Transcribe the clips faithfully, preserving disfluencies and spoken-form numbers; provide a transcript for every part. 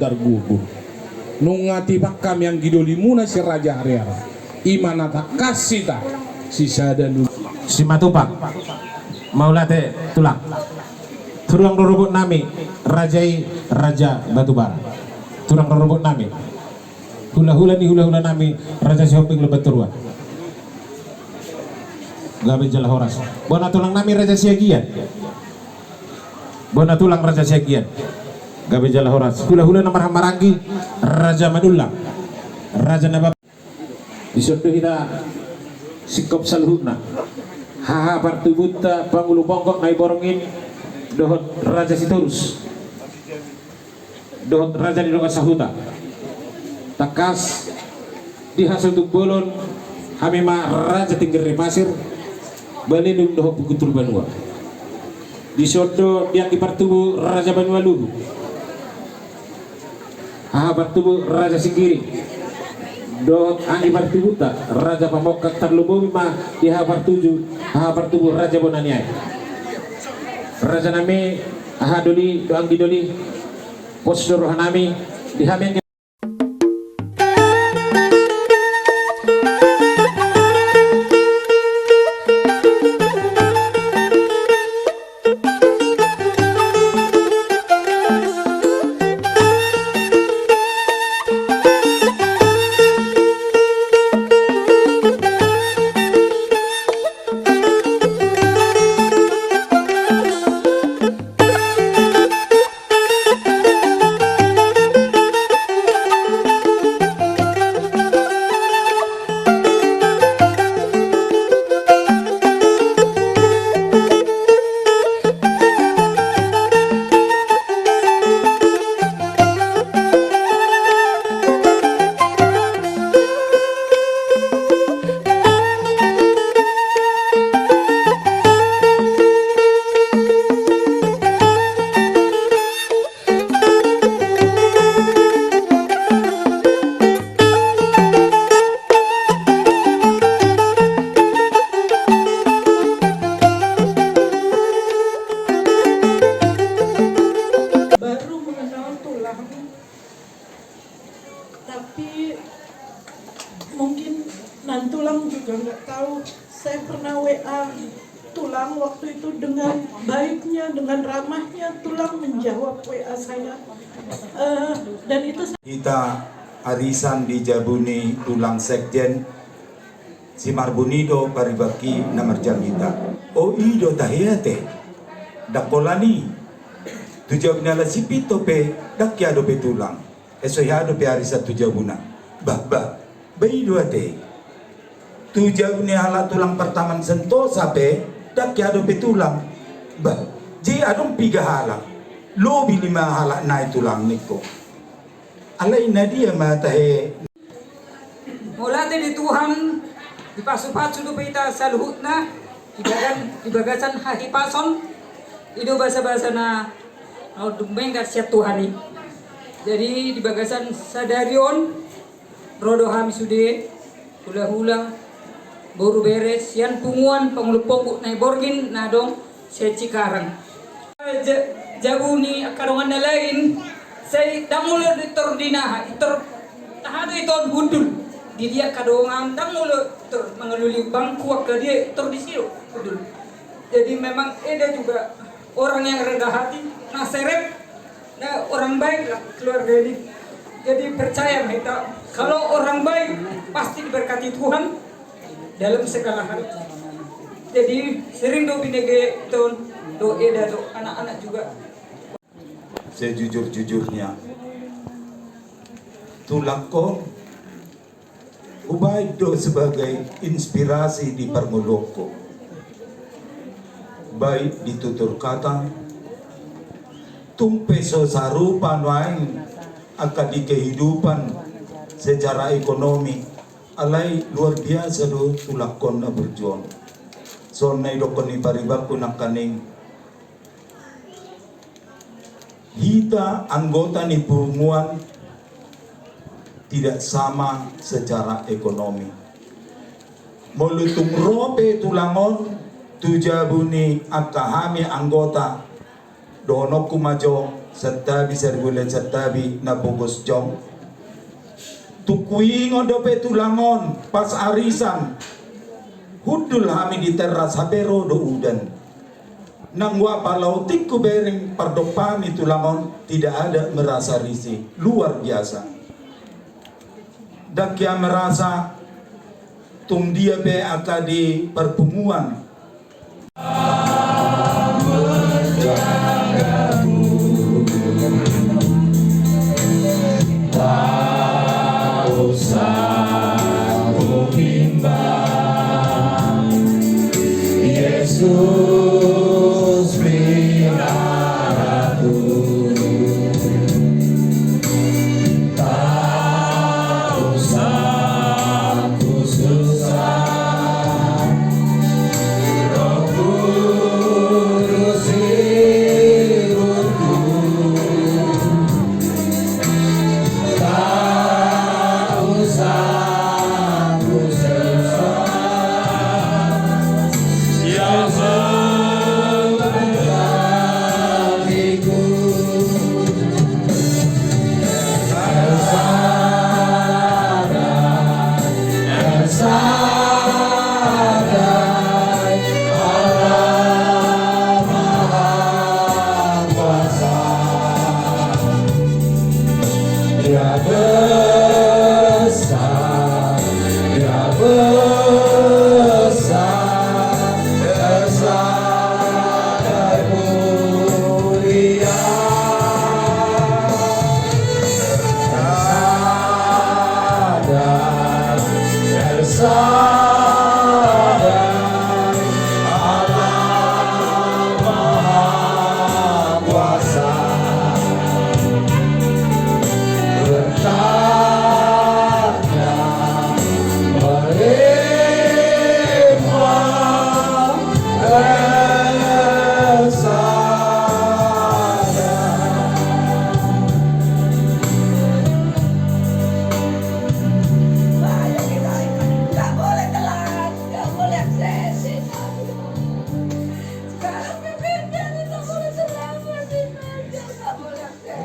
Targubur. Nunga tipak hami anggi dolimuna si Raja Hariara. Ima na tangkas hita sisada lulu. Simatupang. Mauliate tulang. Tulang rorobot nami raja i, Raja Batubara. Tulang rorobot nami. Hulahula ni hulahula nami Raja Sihombing Lumbantoruan. Gabe jala horas. Bona tulang nami Raja Siagian. Bona tulang Raja Siagian. Gabe jala horas. Hulahula na marhahamaranggi Raja Manullang. Raja na bap- Dison do hita singkop saluhutna. Haha partubunta Pangulu Pongkok Naiborngin dohot Raja Sitorus. Dohot Raja ni Dongan Sahuta. Tangkas di hasuhuton bolon hami ma Raja Tinggi ni Pasir, Balelung dohot Pungguntur Banua. Dison do di anggi partubu Raja Banua Luhu. Haha partubu Raja Singgiring. Dohot anggi partubunta Raja Pamongkak, tarlumobi ma di haha partuju, haha partubu Raja Bona ni Aek. Raja nami, haha doli dohot anggi doli. Pos do roha nami di hami anggi. Baru mengenal tulang, tapi mungkin nantulang juga nggak tahu. Saya pernah W A tulang waktu itu, dengan baiknya, dengan ramahnya tulang menjawab W A saya. Eh, dan itu sa- Hita arisan di jabu ni tulang sekjen, si Marbun i do paribakki na marjamita. O, i do tahe ate. Ndang holan i. Tu jabu ni halak Sipinto pe ndang hea dope tulang. Eh, so hea dope arisan tu jabuna. Bah, bah. Bah, i do ate. Tu jabu ni halak tulang Partaman Sentosa pe ndang hea dope tulang. Bah, jadi adong piga halak, lobi lima halak nai tulang ningku. Alai na dia ma tahe. Mauliate di Tuhan, dipasupasu dope hita saluhutna di bagan, di bagasan hahipason. I do basabasa na, na dumenggan sian Tuhan i. Jadi di bagasan sadari on, ro do hami sude, hulahula, boru bere, sian punguan Pangulu Pongkok Naiborngin na adong sian Cikarang. Ja-, jabu ni angka dongan na lain, sai ndang molo tor dinaha, tor taha do ito hundul. Di dia angka dongan ndang molo tor mangalului bangku angka dia tor disi do hundul. Jadi memang eda juga orang yang rendah hati, na serep, na orang baik lah keluarga ini. Jadi percaya ma hita, kalau orang baik pasti diberkati Tuhan dalam segala hal. Jadi sering do binege ton do eda do anak-anak juga. Sejujur-jujurnya, tulangkon hubaen do sebagai inspirasi di parngoluonku, baik di tutur kata, tung pe so sarupa nuaeng angka di kehidupan secara ekonomi, alai luar biasa do tulangkon na burju on. Songon na didokkon ni paribakku nangkaning, hita anggota ni punguan tidak sama secara ekonomi. Molo tung ro pe tulang on tu jabu ni angka hami anggota, dohononku ma jo, Santabi, saribu lima santabi na pogos jong. Tung huingot dope tulang on pas arisan, hundul hami di teras, hape ro do udan. Nang huapala otik hubereng pardompahan ni tulang on, tidak ada merasa risih. Luar biasa. Ndang hea merasa, tung dia pe angka di parpunguan.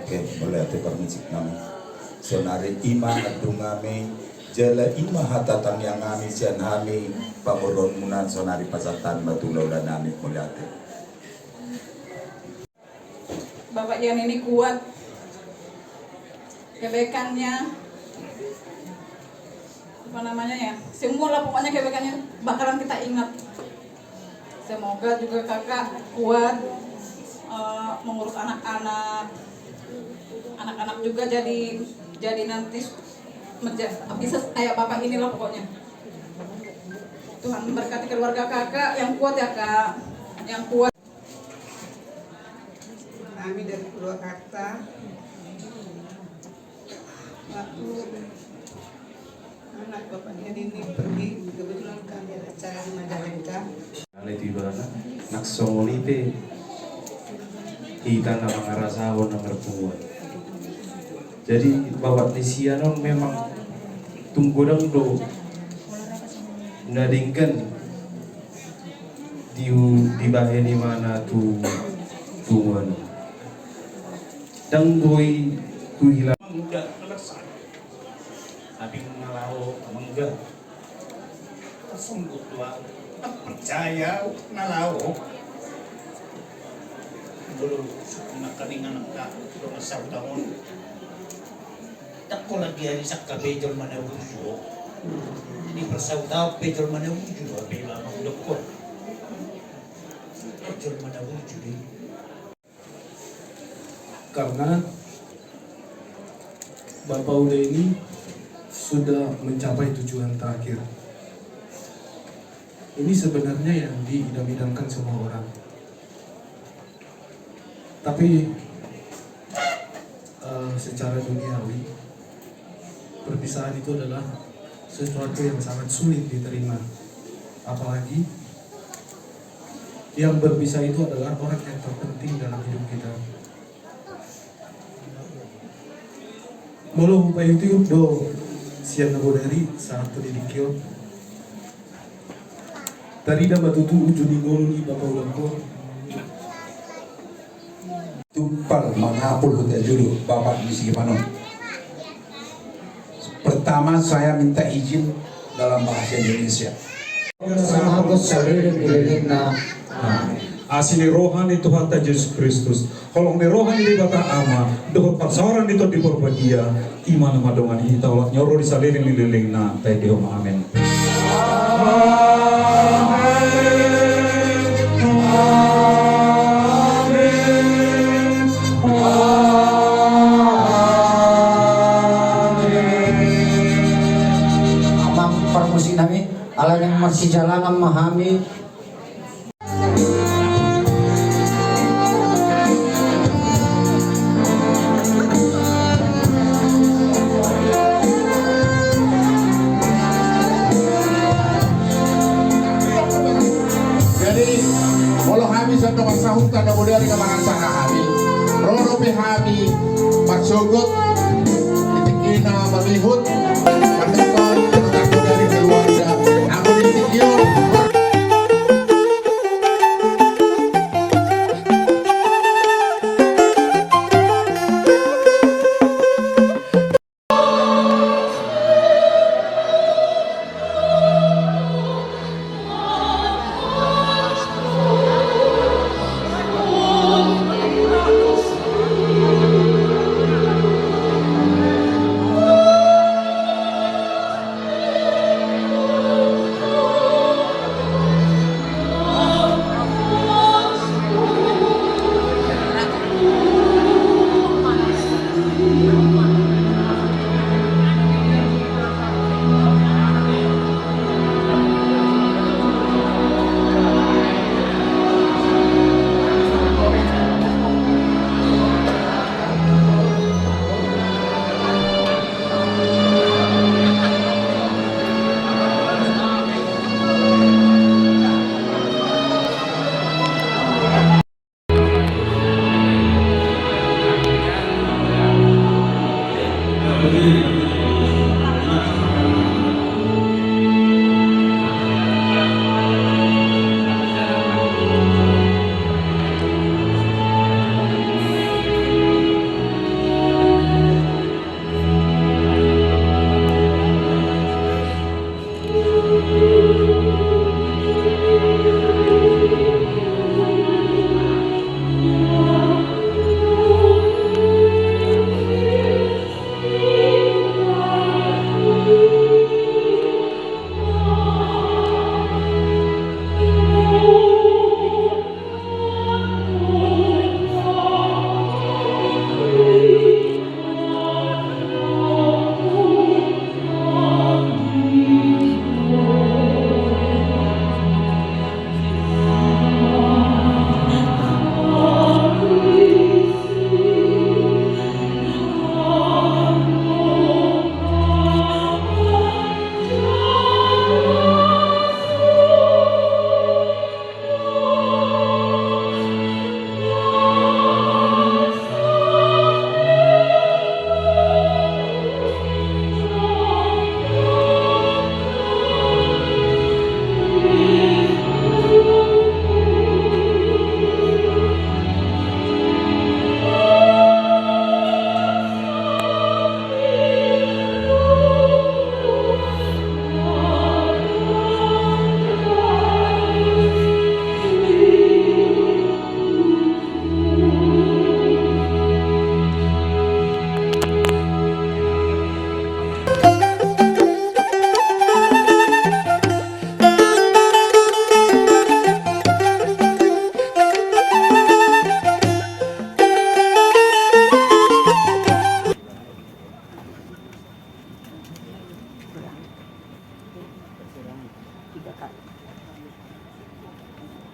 Oke, mauliate parmusik nami. Saonari i ma andung nami, jala i ma hata tangiang nami sian hami pamoruonmuna, saonari pasahat hami ma tu hulahula nami, mauliate. Bapak Ian ini kuat. Kebaikannya, apa namanya ya, semua lah pokoknya kebaikannya bakalan kita ingat. Semoga juga kakak kuat, eh, mengurus anak-anak. Anak-anak juga jadi, jadi nanti menja-, bisa kayak bapak inilah pokoknya. Tuhan memberkati keluarga kakak, yang kuat ya, Kak. Yang kuat. Kami dari Purwakarta. Waktu anak bapak Ian ini pergi, kebetulan kami ada acara di Majalengka. Alai tu ibana, nang songon i pe hita na mangarasahon na marpunguan. Jadi, bapak ni si Ian on memang tung godang do na denggan di, dibahen ibana tu, tu punguan on. Ndang boi tu hila. Mangula na bersama. Tapi mangula ho mangula. Tersungguh tua, tak percaya na laho. Dulu, maka dengan angka, dua masa tahun. Tak kau lagi hari sakka pe jolma na burju. Jadi persaut au pe jolma na burju, tapi lama udah kau. Jolma na burju di. Karena Bapak Uda ini sudah mencapai tujuan terakhir. Ini sebenarnya yang diidam-idamkan semua orang. Tapi, eh, secara duniawi, perpisahan itu adalah sesuatu yang sangat sulit diterima. Apalagi yang berpisah itu adalah orang yang terpenting dalam hidup kita. Molo hupaihutihut do sian na bodari sahat tu di tingki on. Tarida ma tutu uju ni ngolu ni Bapak Uda on. Tu Pal mangapul huta jolo, Bapak di sini panon. Pertama, saya minta izin dalam bahasa Indonesia. Saleleng ni lelengna. Amin. Asi ni roha ni Tuhanta Jesus Kristus, holong ni roha ni Debata Ama, dohot parsaoran ni Tondi Porbadia, i ma na mandongani hita olat ni on ro di saleleng ni lelengna, taendehon ma. Amen. Amang parmusik nami, ala naeng marsijalangan ma hami. Jadi, molo hami sian dongan sahuta na bodari na mangantar hami, ro dope hami marsogot, di tingki na mangihut, marsogot, dari keluarga, aku di tingki on.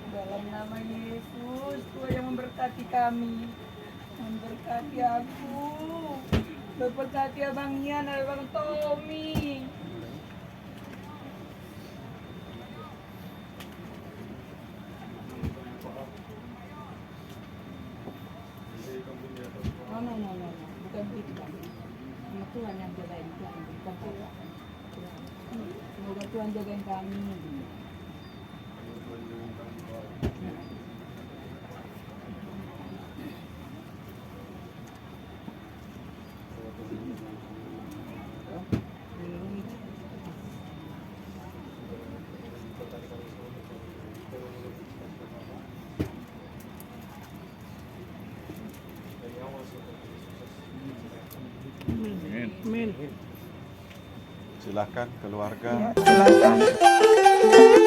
Dalam nama Yesus, Tuhan yang memberkati kami, memberkati aku, memberkati Abang Ian, Abang Tommy. No, no, no, no, no. Bukan begitu, Bang. Sama Tuhan yang jagain, Tuhan. Bukan saya. Semoga Tuhan jagain kami. Silakan keluarga. Ya, silakan.